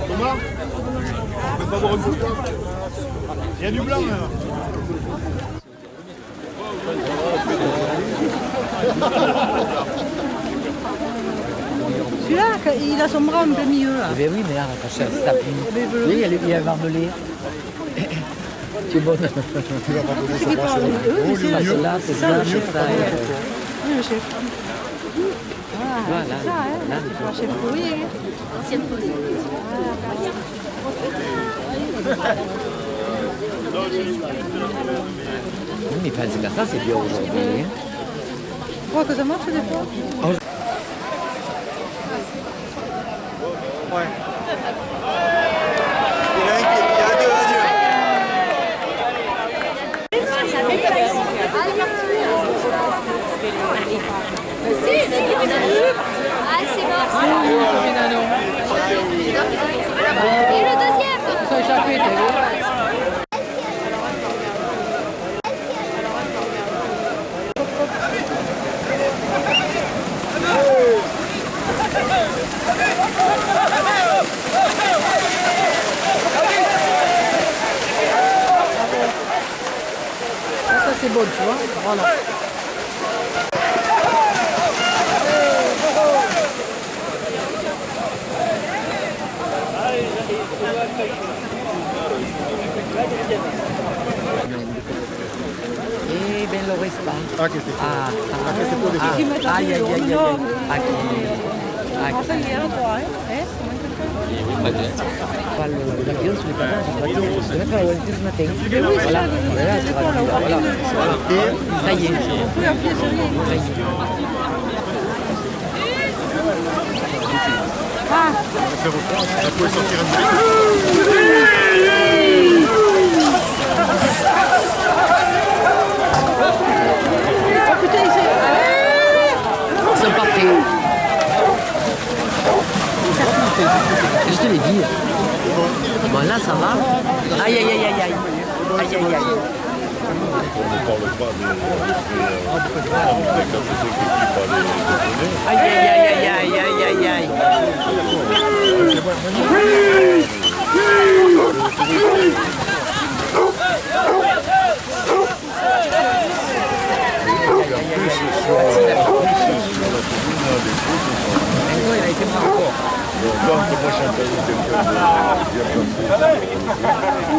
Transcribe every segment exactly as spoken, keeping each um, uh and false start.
Thomas, on peut pas boire une Coca ? Il y a du blanc, là. Celui-là, il a son bras un peu mieux, là. Eh ben oui, mais là, quand ça, ça pue. Oui, il y a le, il y a le barbelé. Tu es bonne. Tu vas pas poser ça. Ah, c'est ça, c'est ça. Oui, le chef. Voilà, c'est ça, hein. Là, le chef. Oui. Ancienne pause. Oui, mais pas ça, c'est bien aujourd'hui, hein. Tu crois que ça marche des fois ? Ouais. Il y en a un qui, il y a deux, vas-y. Ah, c'est bon. Et le deuxième ? Ça, c'est bon, tu vois. Voilà. Eh ben, lo respa. Ah, qu'este... Ah, ah, ah, ai, ai, ai, ai, ai. Aquí. Aquí. Pas lo, l'avion sur les patates, je crois que je vais faire la voiture ce matin. Voilà, voilà, voilà, voilà. Ça y est. Ça y est. Ah. Ça pouvait sortir un petit peu. Oh putain, c'est... Ils sont partis. Je te l'ai dit. Bon, là, ça va. Aïe, aïe, aïe, aïe, aïe. Aïe, aïe, aïe. On ne parle pas des, des, euh, des Catholiques qui parlent japonais. Aïe, aïe, aïe, aïe, aïe, aïe, aïe. Et en plus, sur, en plus, sur la commune, il y a des trucs, bon, donc, moi, j'ai entendu quelqu'un de, dire comme ça.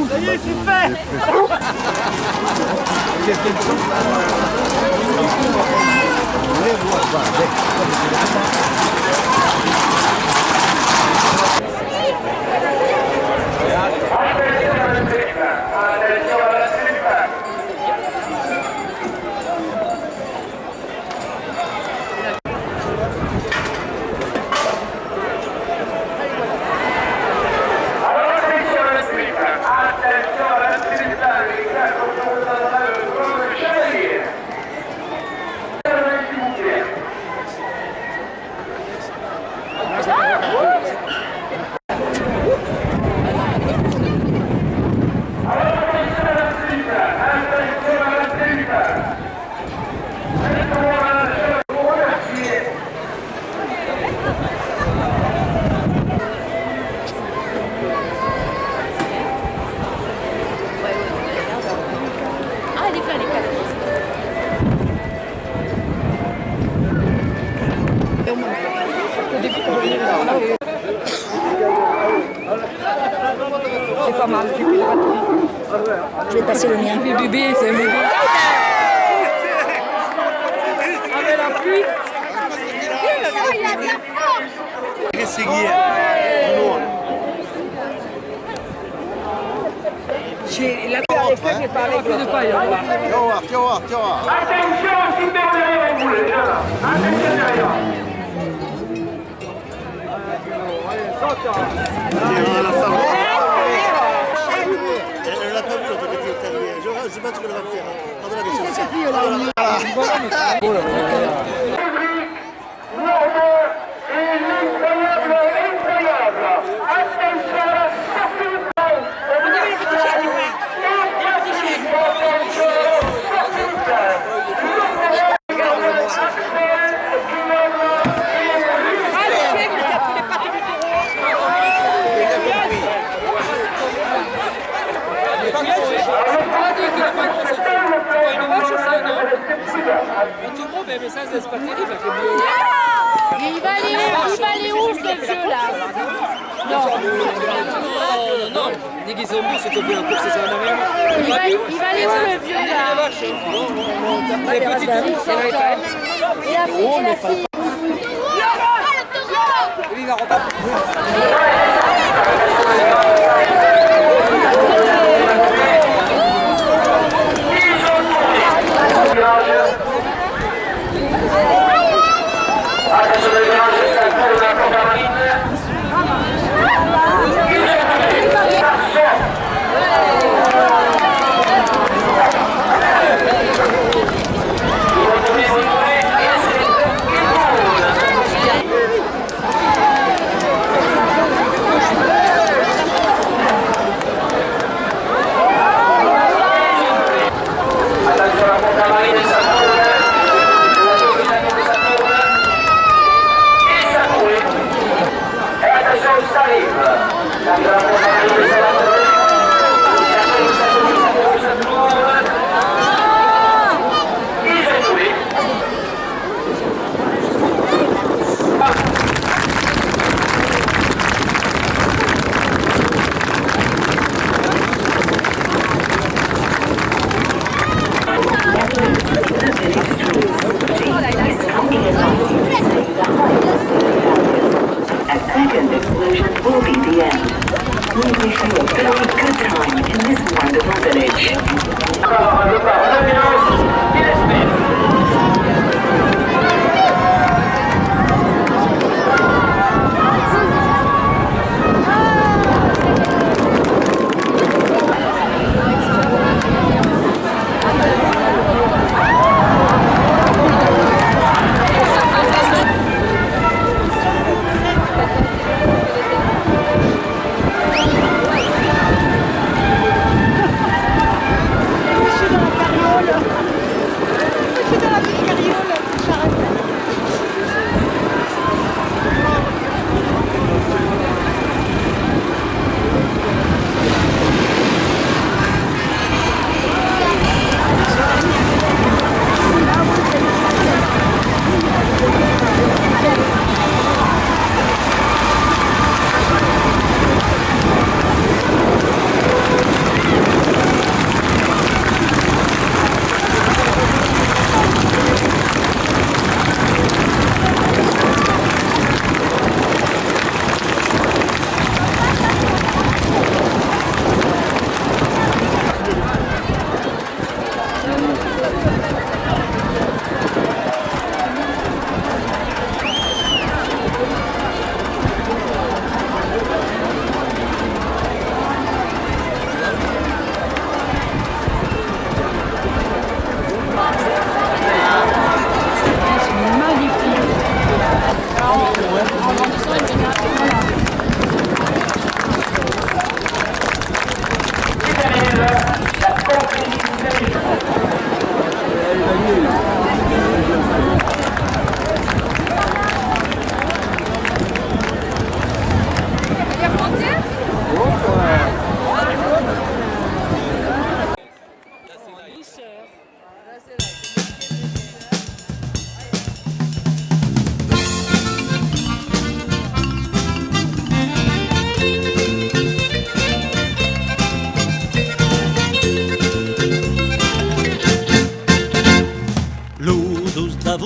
Ça y est, c'est fait. C'est le mien. Bébé, c'est un bébé. Avec la pluie. Que seguia. J'ai la... Plus de paille, hein. Tu vas voir, tu vas voir, tu vas voir. Attention, si tu es derrière, on voulait, là, là. Attention derrière. Elle, elle l'a pas vu, l'autre qui était arrivé. Je, je sais pas ce qu'elle va faire. Pardon la question. Pardon la... Un taureau, mais, mais ça, c'est pas terrible, là, comme... Mais il va aller où, il va aller où, ce vieux-là ? Non. Non, non, non. Ni qu'ils ont vu ce qu'on fait en course, c'est un... Il va, il va aller où, le vieux, là ? Les petits trous, c'est la... Et la fille, et la fille.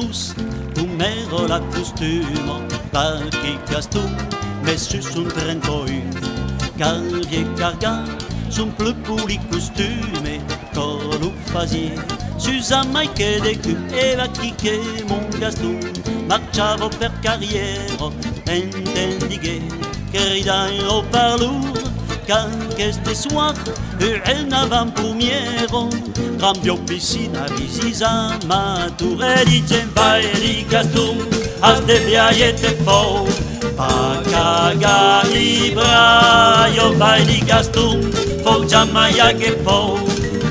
Coma èra la costuma, vaquí Gaston, mes sus son trenta-un, qu'aviá cargat son plus polit costume, que lo fasiá sus a mai que de cun, e vaquí que mon Gaston marchava per carrièra, entendiguèt cridar au parlor, qu'aqueste soir, en avant-premièra, grand biau piscina, visita ma tour, e disen: Vai, li Gaston, as de biaie te fau, pas cagar li braia, vai, li Gaston, fau jamai aguer pau,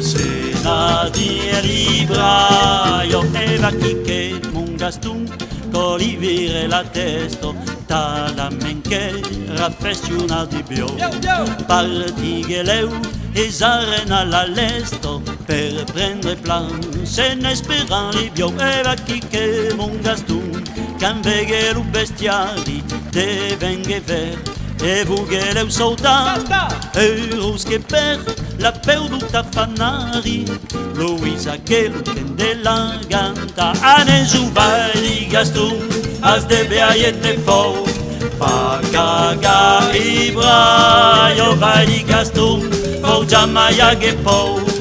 se n'a dins li braia, e vaquí que mon Gaston, que li vire la tèsta, talament qu'èra afeccionat de biau. Biau, biau! Partiguèt lèu e s'arrenèt a la lèsta per prendre plan, se n'esperant li biau. E vaquí que mon Gaston, quand veguèt lo bestiari, devenguèt verd e volguèt lèu sautar. Salta! Urós que per la pèu deu tafanari, Loïsa que lo quendèt la ganta. Anem, vai, li Gaston, as de biaie te fau, pas cagar li braia, vai, li Gaston, fau jamai aguer pau,